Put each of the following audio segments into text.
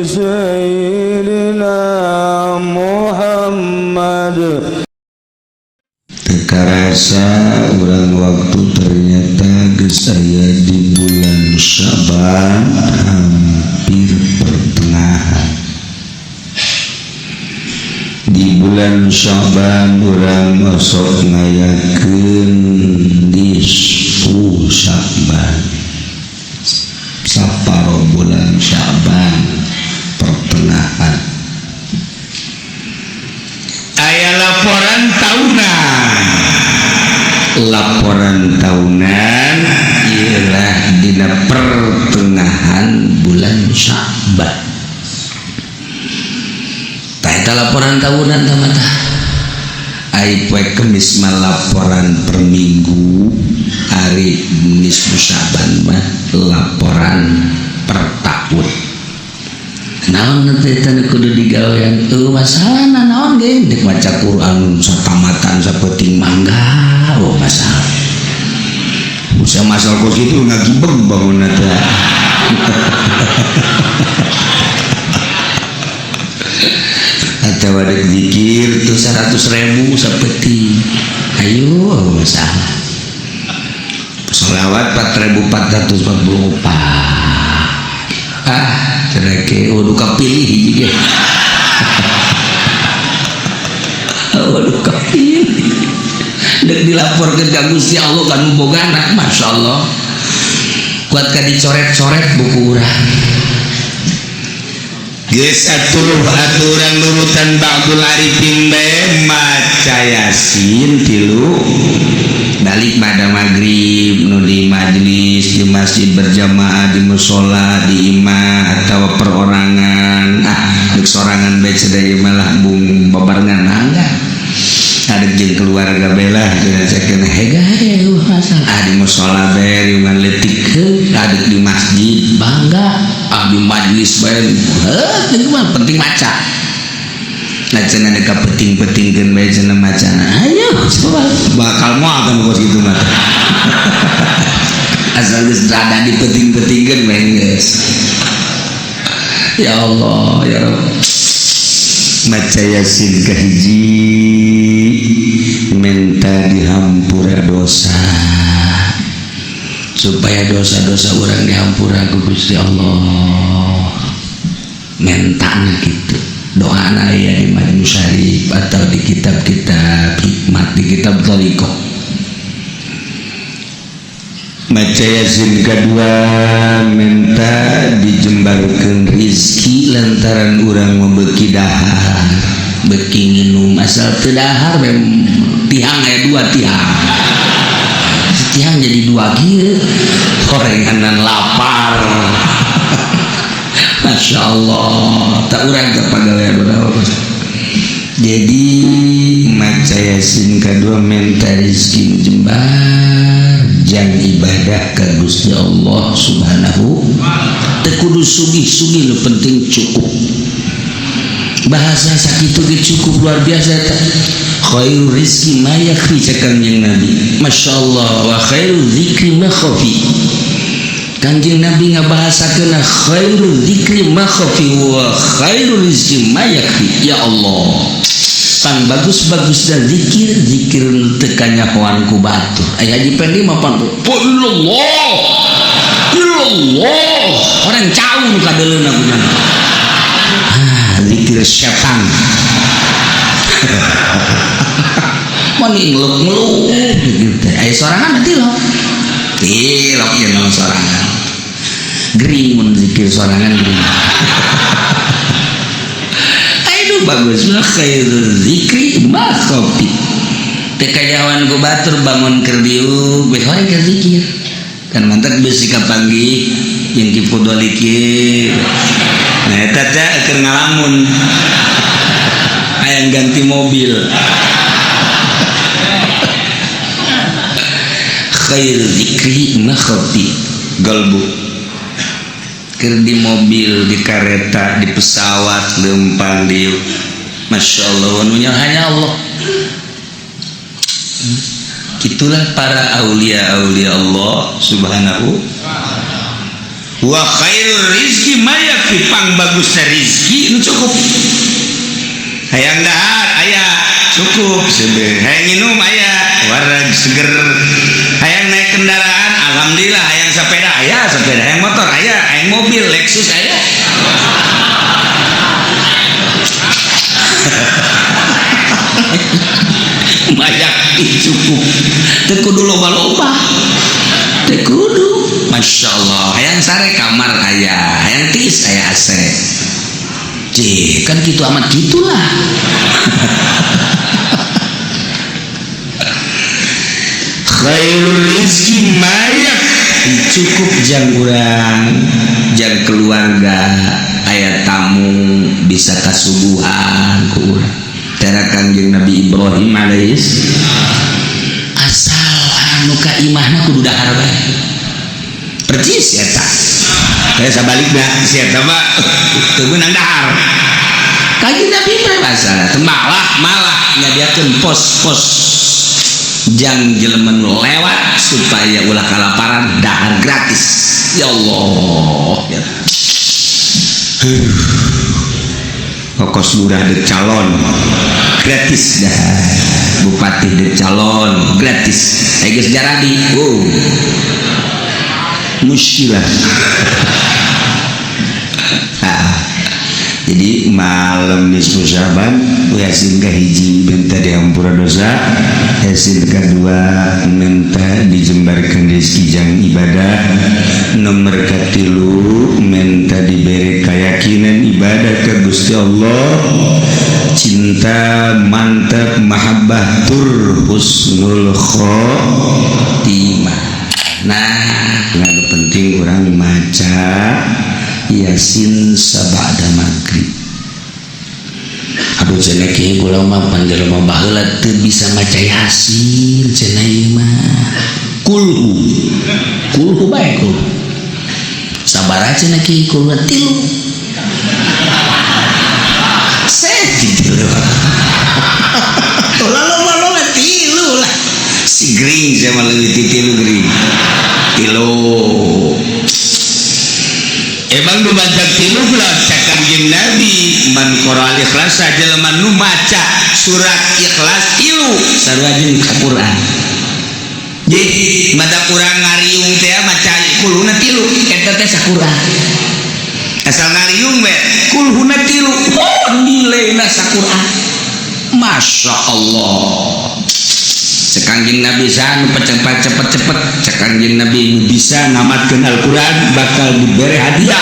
سيدنا محمد. Teu karasa urang waktu ternyata geus aya di bulan Syaban, hampir pertengahan. Di bulan Syaban urang osok ngayakeun nisfu Syaban, saparo bulan Syaban pertengahan. Aya laporan tahunan. Laporan tahunan ialah dina pertengahan bulan Syaban. Tah, eta laporan tahunan tah mata. Ari poe Kemis mah laporan per minggu, ari nisfu Syaban mah laporan per tahun. Naon teh eta nu kudu digawean? Eueuh masalahna naon ge, dek maca Quran satamatan sapeuting mangga, oh masalah. Usaha masalah kos kitu ngagibeng bangunna teh. Atawa dek zikir tuh 100.000 sapeuting. Ayo, oh masalah. Sholawat 4444. Ah, cenah ke waduh kapilih hiji ge. Waduh kapilih. Dek dilaporkeun ka Gusti Allah kan bogana, Masya Allah. Kuat ka dicoret-coret buku urang. Geus atuh aturan nurutan ba'dul arifin bae maca Yasin tilu balik pada maghrib, nu di majelis, di masjid berjamaah, di musola, di imah atau perorangan. Ah, dek sorangan bae cenah malah bung babarengan mangga. Ada jeung keluarga bela cenah cekeun hega masalah. Ah, di musola bae riungan leutik heuh, adik di masjid bangga, ah di majelis bae heuh, mah penting maca. Nah, cenah deka penting-pentingkeun bae cenah macana. Ayo, coba bakal moal kan kos kitu mah. Asal geus rada dipenting-pentingkeun bae geus. Ya Allah, ya Rabb. Maca Yasin kahiji minta dihampura dosa, supaya dosa-dosa orang dihampura ku Gusti Allah. Mentana gitu, doana aya di Majmu Syarif atau di kitab-kitab hikmat, di kitab thariqah. Maca Yasin kedua minta dijembarkeun rizki lantaran urang membeki dahar, beki nginum, asal teu dahar mem tihang aya dua tihang, tihang jadi dua kieu horenganan lapar. Masya Allah, tak urang teh pagawean urang. Jadi maca Yasin kedua minta rizki jembar jang ibadah ka Gusti Allah Subhanahu. Teu kudu sugih-sugih, nu penting cukup. Bahasa sakitu ge cukup luar biasa eta. Khairu rizki ma yakfi cek Kangjeng Nabi. Masya Allah, wa khairu dzikri ma khafi. Kangjeng Nabi ngabahasakeun khairu dzikri ma khafi wa khairu rizki ma yakfi. Ya Allah. Pang bagus-bagus dan zikir, zikir nu teu kanyahoan ku batur. Aya Haji Pendi mah pan Allah. Allah. Orang cau nu kadeuleuna ku. Ah, zikir setan. Mun ngeluk-ngeluk gitu teh. Aya sorangan tilok. Tilok ye naon sorangan. Gering mun zikir sorangan gering. Aduh bagus mah khairu zikri ma khafi. Teu kajawan ku batur bangun keur diuk we horeng keur zikir. Kan mantak bisi kapanggih jeung Ki Fudoli kieu. Nah eta teh keur ngalamun. Hayang ganti mobil. Khairu zikri ma khafi galbu. Keur di mobil, di kereta, di pesawat, lempang di Masya Allah, nunya hanya Allah. Itulah para aulia-aulia Allah Subhanahu wa khairur rizki ma yakfi. Tapi pang bagusna rizki nu cukup. Hayang dahar aya cukup sebe, hayang minum aya wareg seger, hayang naik kendaraan alhamdulillah, hayang sepeda aya sepeda, hayang motor aya, hayang mobil Lexus aya. Banyak cukup, teu kudu loba-loba, teu kudu. Masya Allah, hayang sare kamar aya, hayang tiis aya AC. Cih, kan gitu amat gitulah. Khairul rizki mayak cukup jang urang, jang keluarga, aya tamu bisa kasuguhan ku urang. Cara Kangjeng Nabi Ibrahim alaihis asal anu ka imahna kudu dahar bae. Percis eta. Kayak sabalikna si eta mah teu meunang dahar. Kangjeng Nabi Ibrahim masalah malah malah nyadiakeun pos-pos jang jelema nu lewat supaya ulah kalaparan dahar gratis. Ya Allah. Ya. Kokos lurah dek calon gratis dah, bupati dek calon gratis, geus jaradi. Oh. Muskilah. Nah, jadi malam nisfu Syaban Yasin kahiji minta diampura dosa, Yasin kedua minta dijembarkan rezeki jang ibadah, nomor katilu minta diberi keyakinan ibadah ke Gusti Allah, cinta mantap mahabbah tur husnul khotimah. Nah, nu penting orang maca Yasin sabada maghrib. Aduh cenah kieu kula mah panjelema baheula teu bisa maca Yasin cenah ieu mah. Kulhu. Kulhu bae kulhu. Sabaraha cenah kieu kulhu tilu. Set tilu. Ulah loba-loba tilu lah. Si gering sama leuwih ti tilu gering. Tilu. Emang nu baca tilu kula cek Kangjeng Nabi man qara al-ikhlas jelema nu maca surat ikhlas tilu sarua jeung ka Quran. Jadi mata kurang ngariung teh maca kulhuna tilu eta teh saquran. Asal ngariung we kulhuna tilu oh nilaina saquran. Masya Allah. Cek Kangjeng Nabi sanu cepet-cepet cek Kangjeng Nabi bisa namatkeun Al-Qur'an bakal diberi hadiah.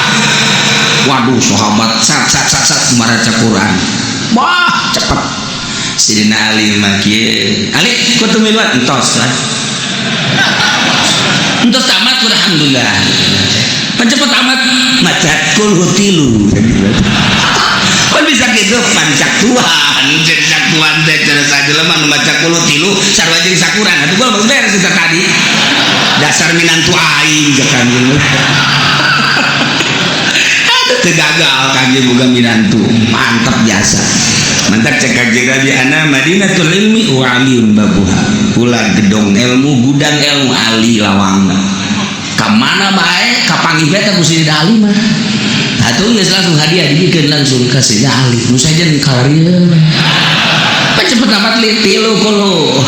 Waduh sahabat sat sat sat sat maraca Quran. Wah cepet. Sidina Ali mah kieu. Ali kutu miluan entos lah. Entos tamat alhamdulillah. Cepet amat maca kulhu tilu. Kan bisa gitu pancak Tuhan, jadi Tuhan teh cara sajelema nu maca kulhu tilu sarua jeung sakuran. Atuh gua geus beres eta tadi. Dasar minantu aing cek Kangjeng. Aduh teu gagal Kangjeng boga minantu. Mantap biasa. Mantap cek Kangjeng Nabi ana Madinatul ilmi wa aliyun babuha. Ulah gedong ilmu, gudang ilmu ali lawangna. Ka mana bae kapanggih bae ka Gusti Ali mah. Atuh geus langsung hadiah dibikeun langsung ka Sayyidina Ali. Nu sajen kalarieu. Pa cepet amat li tilu kulu.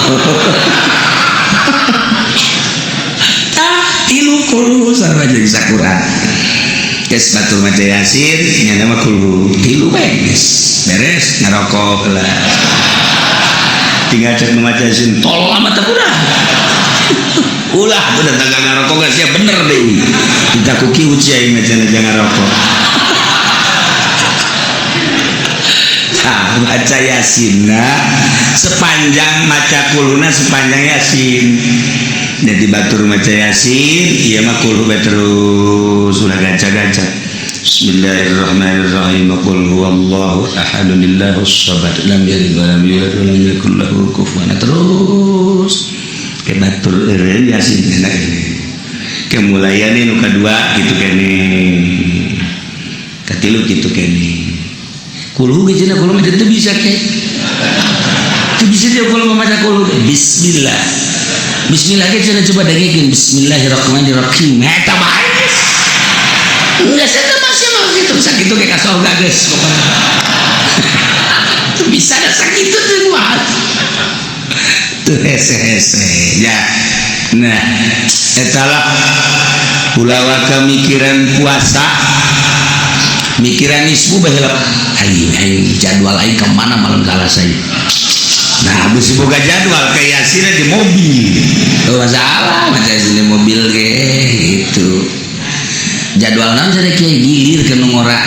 Tah tilu kulu sarua jeung sakuran. Geus batur maca Yasin nya mah kulu tilu bae geus. Beres ngarokok lah. Tinggal cek maca Yasin tolol amat teh urang. Ulah udah tangga ngarokok geus sia bener deui. Kita kuki uci aing maca ngarokok. Nah, baca Yasinna sepanjang maca kuluna sepanjang Yasin. Jadi batur maca Yasin, ieu mah kulhu bae terus ulah gaca-gaca. Bismillahirrahmanirrahim. Qul huwallahu ahad, lillahus samad, lam yalid wa lam yulad wa lam yakul lahu kufuwan. Terus ke batur eureun Yasin enak ini. Kemulayan nu kadua kitu kene. Katilu kitu kene. Kulhu ge cenah kulhu mah teu bisa ke. Teu bisa dia kulhu maca kulhu. Bismillah. Bismillah ge cenah coba dengekeun bismillahirrahmanirrahim. Eta bae. Enggak saya masih mau gitu sakitu. sakitu ge ka sorga geus pokona. Bisa ada sakitu teh mah. Tuh hese-hese ya. Nah, eta lah ulah waka mikiran puasa, mikiran nisbu baheula aing aing jadwal aing ke mana malam Salasa ieu. Nah, bisi boga jadwal kayak Yasin di mobil. Oh, masalah maca di mobil ge gitu. Jadwal naon cenah kiai gilir ke nu ngora.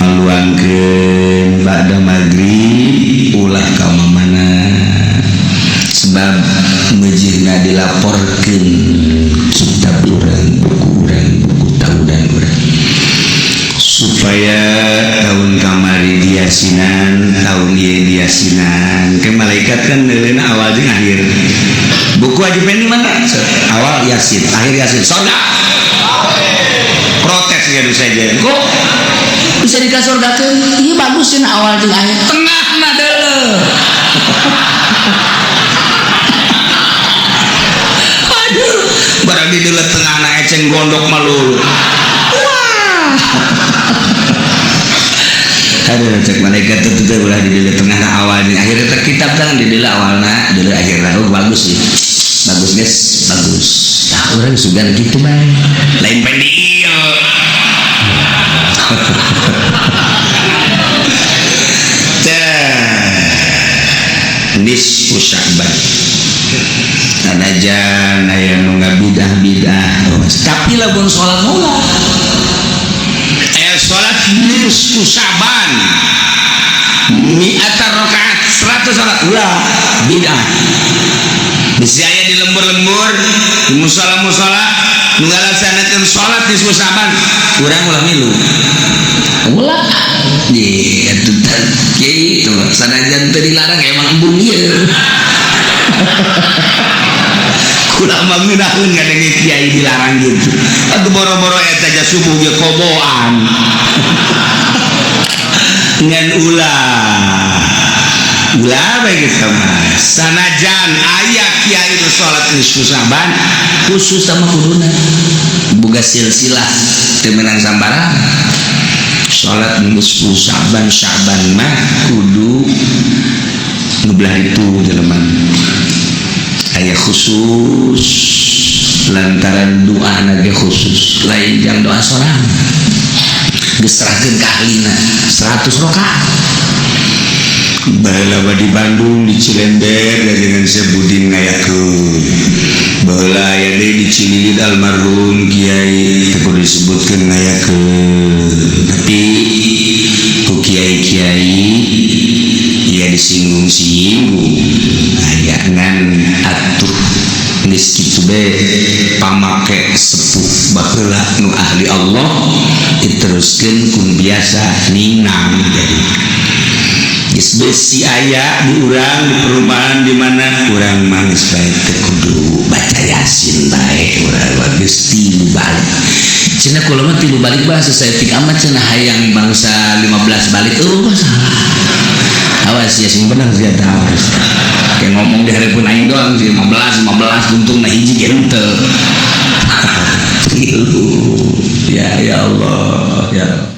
Luangkeun ba'da maghrib ulah ka mana sebab mejihna dilaporkeun kitab urang, buku urang, buku tahunan urang supaya tahun kamari diasinan, tahun ieu diasinan. Ke malaikat kan neuleuna awal jeung akhir. Buku Haji Pendi mana? Awal Yasin, akhir Yasin. Sorga. Protes ya saja. Kok Bisa dikasorgakeun? Ieu bagus cenah awal jeung akhir. Tengahna deuleu. Aduh, barang di deuleu tengahna eceng gondok malulu. Wah. Aduh, cek malaikat itu teh ulah di deuleu tengahna awal jeung akhir eta kitab tangan di deuleu awalna, deuleu akhirna. Oh, bagus sih. Bagus guys, bagus. Tah urang sugan kitu bae. Lain pendi ieu. Teh nisfu Sya'ban. Sanajan aya nu ngabidah-bidah, tapi lamun salat ulah. Aya salat nisfu Sya'ban. Mi'ata rakaat, 100 salat ulah bid'ah. Bisi aya di lembur-lembur, di musola-musola nu ngalaksanakeun salat nisfu Sya'ban, urang ulah milu. Ulah. Di atuh kieu sanajan teu dilarang emang embung ieu. Kula mah ngeunaheun ngadenge kiai dilarang gitu. Atuh boro-boro eta ja subuh ge koboan. Ngan ulah. Ulah bae geus mah. Sanajan aya kiai nu salat nisfu Sya'ban Khusus sama kuduna. Boga silsilah teu meunang sambarang. Salat nisfu Sya'ban, Sya'ban mah kudu nu belah itu jelema. Aya khusus lantaran doa ge khusus, lain jang doa sorang. Geus serahkeun ka ahlina 100 rakaat. Baheula mah di Bandung di Cilember dengan Sebudin ngayakeun. Baheula aya deui di Cililin almarhum kiai teu kudu disebutkeun ngayakeun. Tapi ku kiai-kiai ya disinggung-singgung aya ngan atuh geus kitu be pamake sepuh baheula nu ahli Allah diteruskeun ku biasa ninang jadi geus besi aya di urang di perumahan di mana urang mah geus bae teu kudu baca Yasin bae urang mah geus tilu balik Cenah kula mah tilu balik bahasa saeutik amat cenah hayang bangsa 15 balik eueuh masalah. Awas ya sing bener sih eta awas. Kayak ngomong di hareupeun aing doang sih 15 15 untungna hiji ge henteu. Tilu. Ya ya Allah ya.